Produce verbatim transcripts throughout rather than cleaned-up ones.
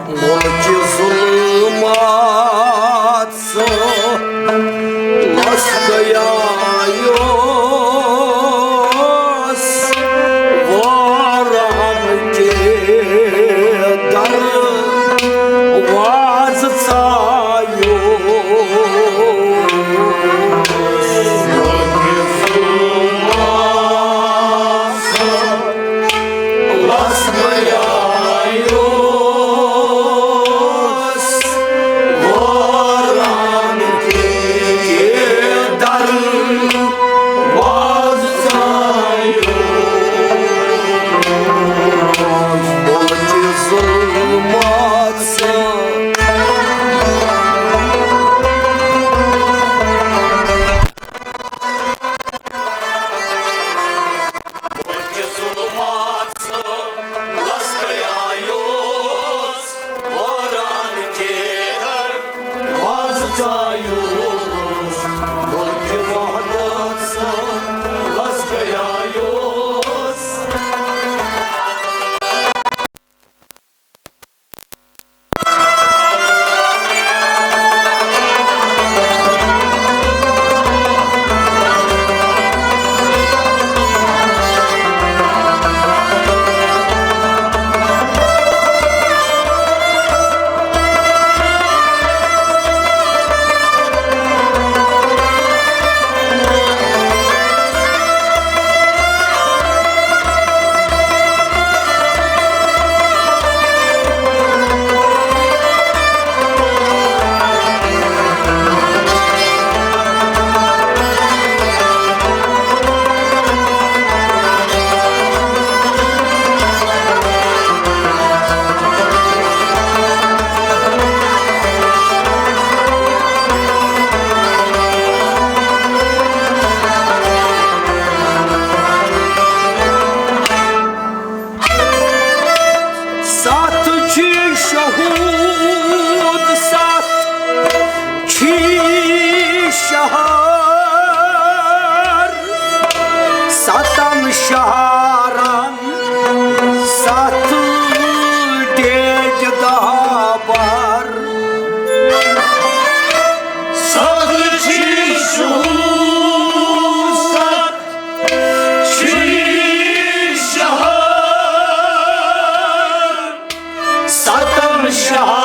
ملکہِ ظلمات سُہ لس گیا یوس واران کے دروازٕ ژایوس۔ ملکہِ ظلمات سُہ لس گیا یوس واران کے دروازٕ ژایوس۔ ملکہِ ظلمات سُہ ستھ چھی شہود، ستھ چھی شہر، ستن شہرن ستھ ڈیج دہبر۔ ستھ چھی شہود، ستھ چھی شہر، ستن شہر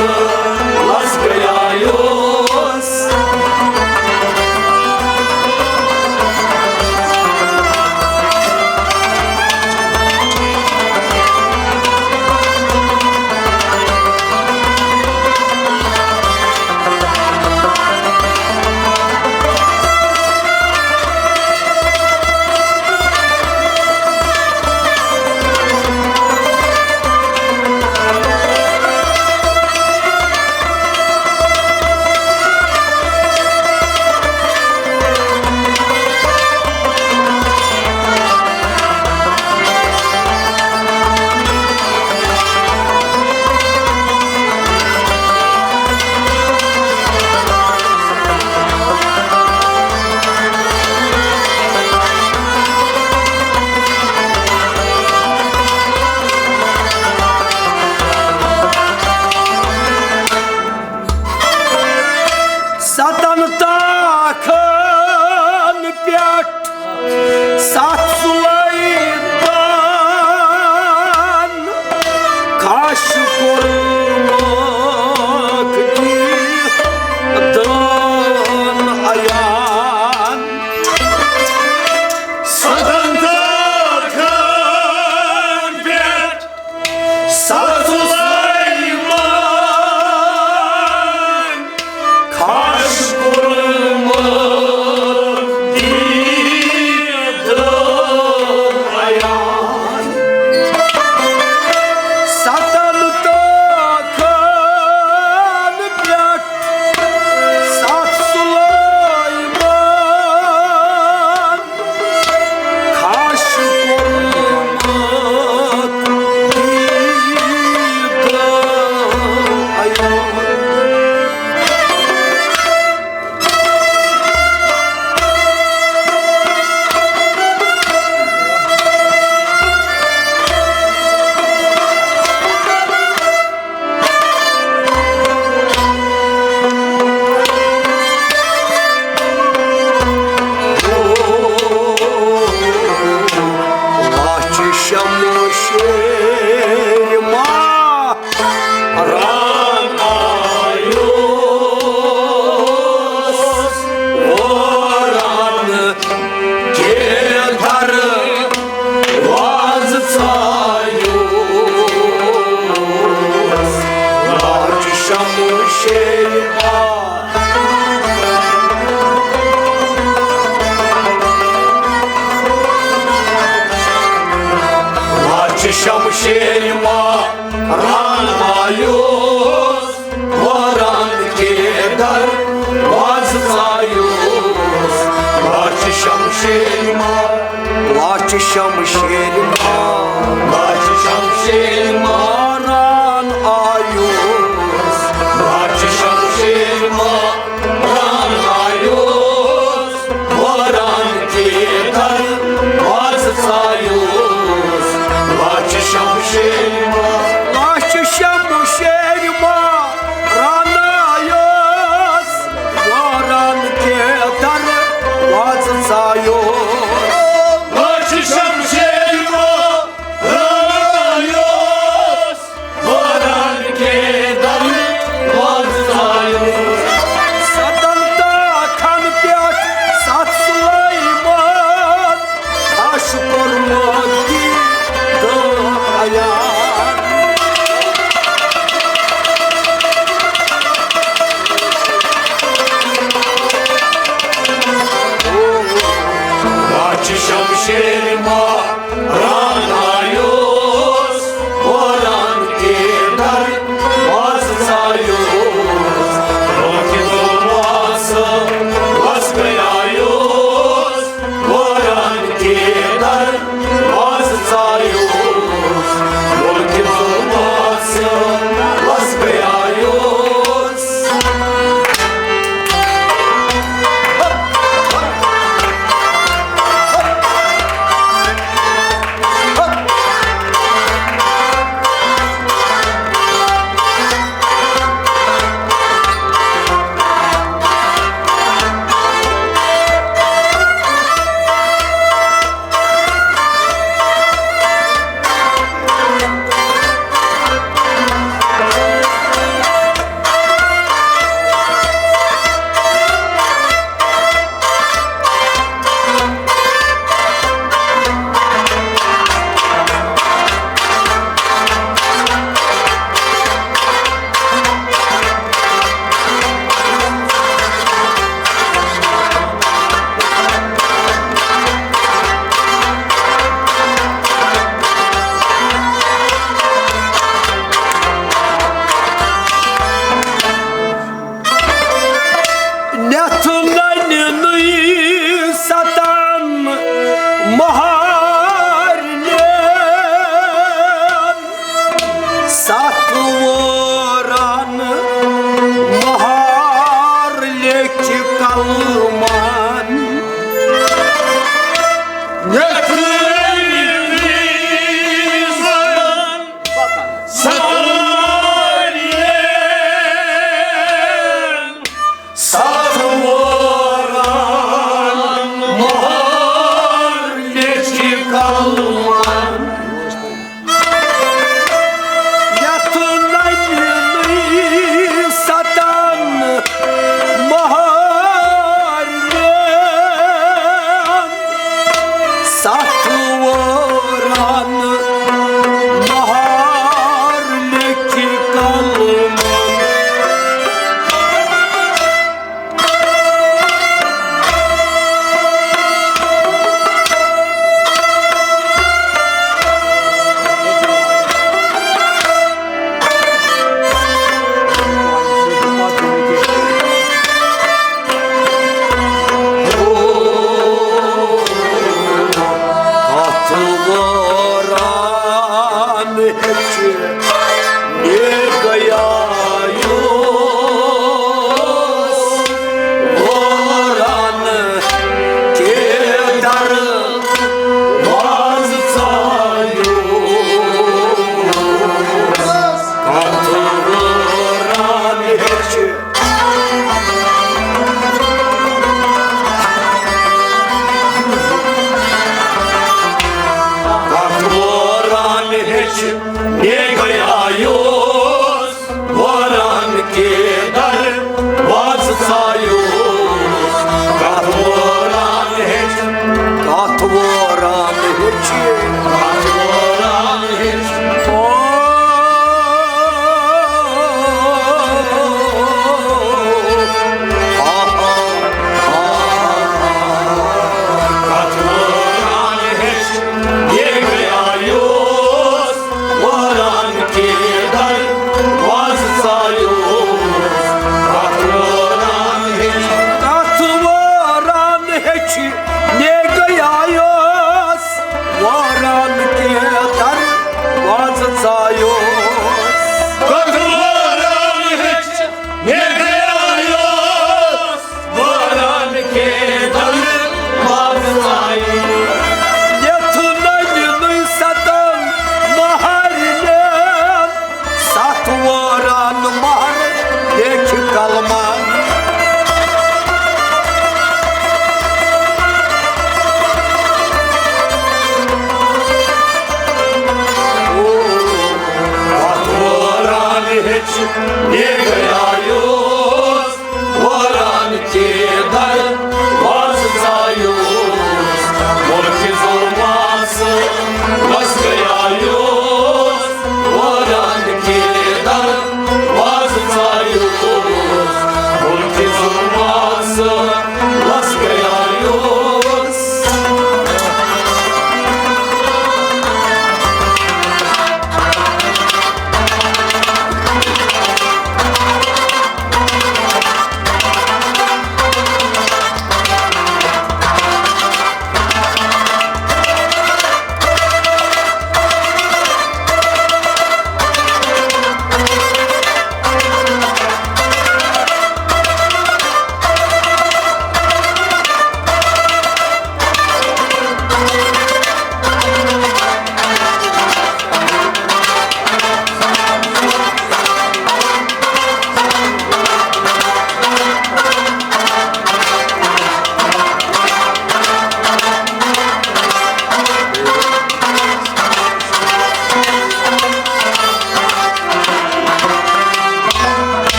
لس گیایوس۔ ستن تاخن پٮ۪ٹھ ستھ سلیمان، کاش کوٚرمکھ دیٖدن عیان۔ ستن تاخن پٮ۪ٹھ ستھ سلیمان، کاش کوٚرمکھ دیٖدن عیان۔ ستن تاخن پٮ۪ٹھ ستھ سلیمان، کاش کوٚرمکھ دیٖدن عیان۔ لچھ شمشیر ما ران آیوس، وران کیدر وازٕ ژایوس۔ لچھ شمشیر ما لچھ شمشیر ما ران آیوس، وران کیدر وازٕ ژایوس۔ لچھ شمشیر ما لچھ شمشیر ما لچھ شمشیر ما ران آیوس۔ لچھ شمشیر ما ران آیوس، وران کیدر وازٕ ژایوس۔ لچھ شمشیر ما لچھ شمشیر ما ران آیوس، وران کیدر وازٕ ژایوس۔ لچھ شمشیر ما ران آیوس، وران کیدر وازٕ ژایوس۔ ستن تاخن پٮ۪ٹھ ستھ سلیمان، کاش کوٚرمکھ دیٖدن عیان۔ لچھ شمشیر ما ران آیوس، وران کیدر وازٕ ژایوس۔ لوکہِ ظلمہٕ آسہٕ لس گیایوس، وران کیدر وازٕ ژایوس۔ لوکہِ ظلمہٕ آسہٕ لس گیایوس۔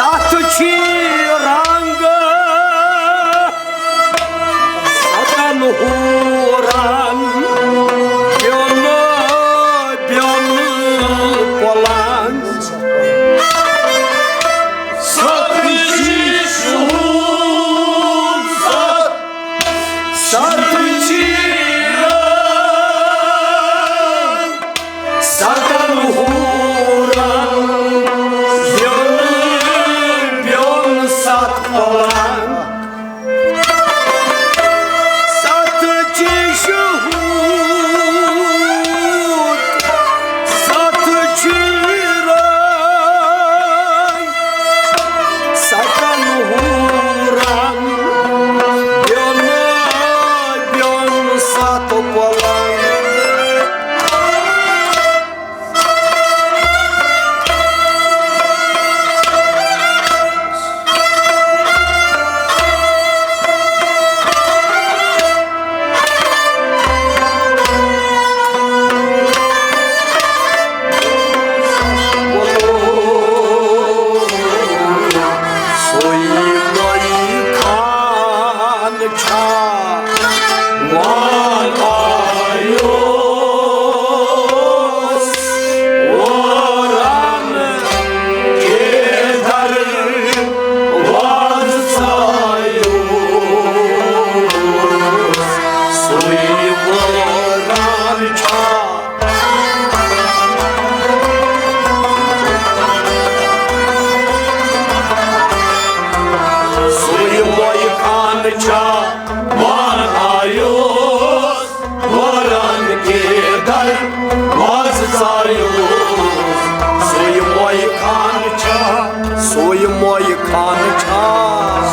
تتھ چھی رنگ ستن حورن بیوٚن بیوٚن پلنگ۔ ستھ چھی شہود، ستھ، ستھ چھی رنگ ستن حورن بیوٚن بیوٚن ستھ پلنگ۔ ستھ چھی شہود، ستھ چھی رنگ ستن حورن بیوٚن بیوٚن ستھ پلنگ۔ سُے گوٚو خان چھا وان آیوس واران کے در واز آیوس۔ سُے واران چھا سُے وۄنۍ خان چھا وان آیوس، واران کے در واز ژایوس۔ سُے وۄنۍ خان چھا، سُے وۄنۍ خان چھا،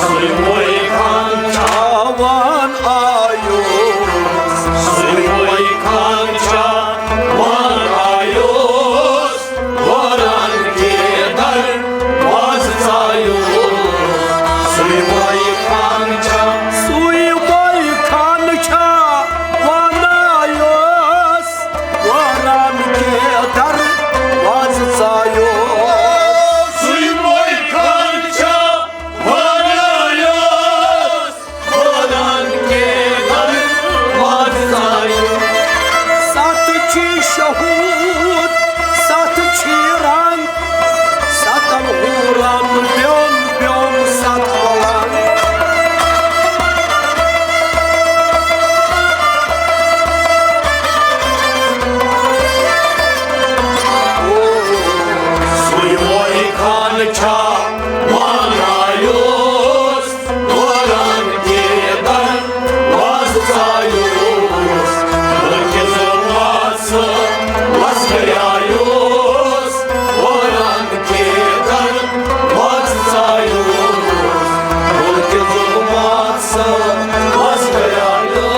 سُے وۄنۍ خان چھا وان آیوس۔ سُے وۄنۍ خان چھا وان آیوس، واران کے در واز ژایوس۔ سُے وۄنۍ خان چھا، سُے وۄنۍ خان چھا وان آیوس، واران کے در واز ژایوس۔ سُے وۄنۍ خان چھا وان آیوس، واران کے در واز ژایوس۔ ستھ چھی شہود، ستھ چھی رنگ، ستن حورن بیوٚن بیوٚن ستھ پلنگ۔ سُے وۄنۍ خان چھا وان آیوس، واران کے در واز ژایوس۔ بلکہ ظلمات سا وس گیایوس، واران کے در واز ژایوس۔ بلکہ ظلمات سا وس گیایوس۔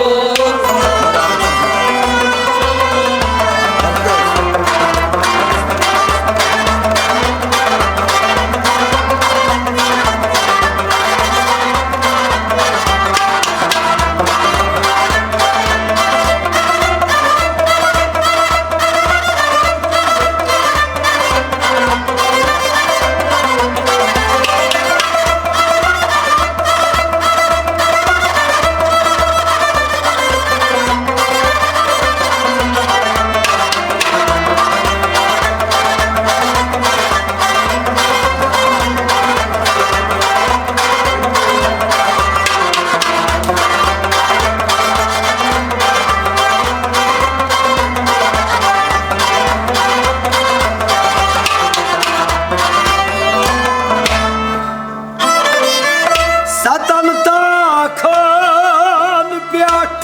ستن تاخن پٮ۪ٹھ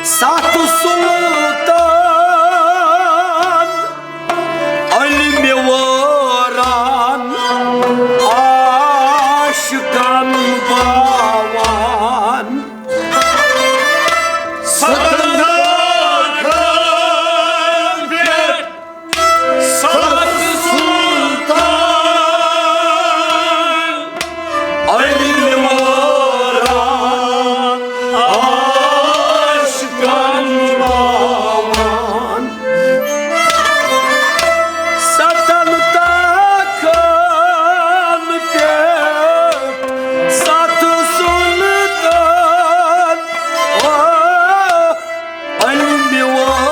ستھ سلطان، علمِ واران عاشقن باوان۔ ستن تاخن پٮ۪ٹھ ستھ سلطان، علمِ واران عاشقن یِوان۔